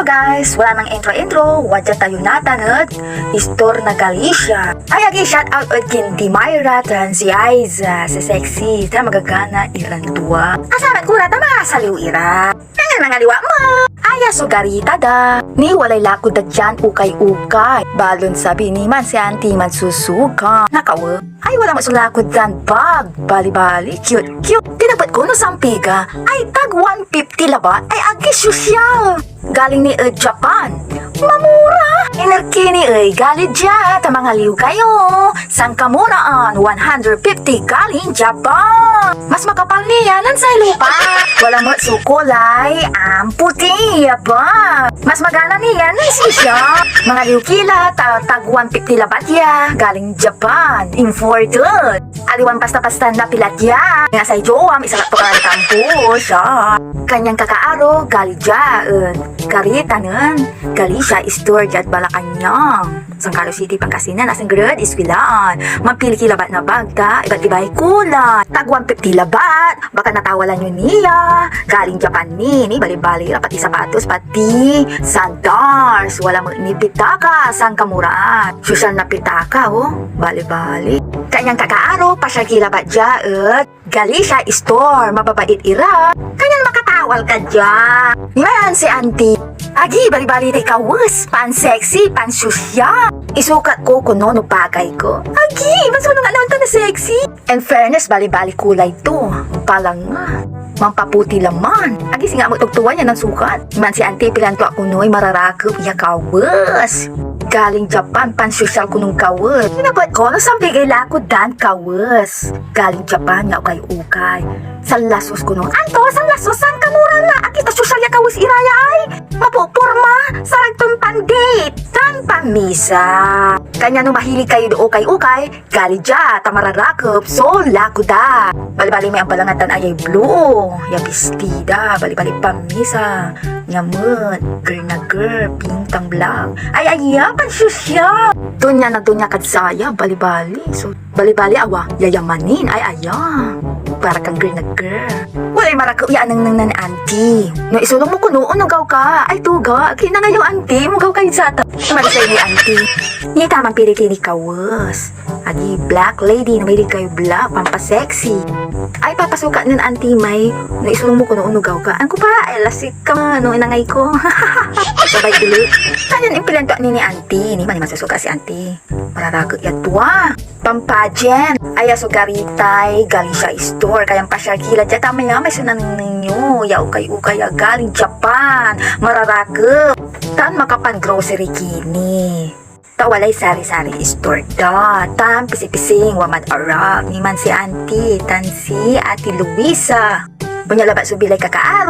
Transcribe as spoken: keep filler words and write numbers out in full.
Guys, wala nang intro-intro, wadya tayo natan ed Istor na Galicia. Ay, agi, shout out ed kin Di Myra, tan si Aiza, si Sexy, ta magagana iran dua. Asarat ko ra ta makasaliw ira. Ayan, mga liwa mo! Aya so garita da. Ni walay lako da dian ukay-ukay. Balon sabi ni man si Auntie man susuka. Nakawe. Ay, wala met so lako dan bag. Bali-bali, cute-cute. Tinepet ko no sampiga. Ay, tag one fifty labat. Ay, agi sosyal. Galing ni ed Japan. Mamura! Inerkini ey, gali dia, ta mangaliw kayo. Sankamuraan, one hundred fifty galing Japan. Mas makapal niya nen say lupa. Wala met so kulay, amputi, yaba. Mas magana niya nen sisya. Mangaliw ki la, ta tag one fifty labat ya, galing Japan, imported. Aliwan basta-basta na pilat ya. Nga say jowa, misalat to karan kampo, siya. Kanyan kakaaro, gali dia, eh, garita nen Galicia Store diad Malacañang. Sangkaro City, Pangasinan, asinggered, iswilaan. Mampili ki labat na bag, ta ibat-ibay kulay. Tag one fifty labat, baka natawalan yo niya. Galing Japan ni, ni bali-bali, pati sapatos, pati sandals. Wala mo ni pitaka, sankamuraan. Sosyal na pitaka, oh. Bali-bali. Kanyan kakaaro, pasyal ki labat dia, et Galicia Store, mababait ira. Kanyan makatawal ka dia. Yan si Auntie. Agi, bali-bali tay kawes, pan sexy, pan susia. Isukat ko kuno no bagay ko. Agi, masulong a naon ta na sexy. In fairness, bali-bali kulay to. Palanga. Mampaputi laman. Agi, singa mo tugtuan yan ang sukat. Man si Auntie, pilan to ako noy mararakep ya kawes. Galing Japan, pansosyal ko nung kawes. Inabat ko, no sampigay la ako dan kawes. Galing Japan, ya ukay-ukay. Sanlasos ko nung, anto, sanlasos, sankamura la. Agi ta sosyal ya kawes iraya ay. Mapoporma, sarag ton pan-date, tan pamisa. Kanya no mahilig kayo do ukay-ukay, gali dia, ta mararakep so lako da. Balibali may ampalangan tan ayay blue ya bestida, balibali pamisa, nia met, girl na girl, pintang black. Ay, aya, pansosyal! Donya na donya kad saya, balibali. So, balibali, awa, yayamanin, ay, aya. Para kang girl na girl. Walay marakep ya anengneng nen Auntie. No isulong mo kono, onogaw ka. Ay, tuga, kinangayo, Auntie, mogaw kayo satan. Marisay ni Auntie. Nitamang pili kini kawes. Agi, black lady, no mahilig kayo black, pampasexy. Ay, papasukat nen Auntie May, no isulong mo kono, onogaw ka. Anko pa, ay, lasik ka, no, inangay ko. Sabay ulit. Kanyan impilan to ni ni Auntie, ni mani masusuka si Auntie. Mararakep ya tua. Pampajen. Aya so garitay Galicia Store. Kayan pasyal ki la dia, ta maya may so nanengneng yo. Ya ukay-ukay a galing Japan. Mararakep. Tan makapan-grocery kini. Ta walay sari-sari store da. Tan pisipising, wamad arap. Ni man si Auntie, tan si Ate Luisa. Onya labat so bilay kakaaro.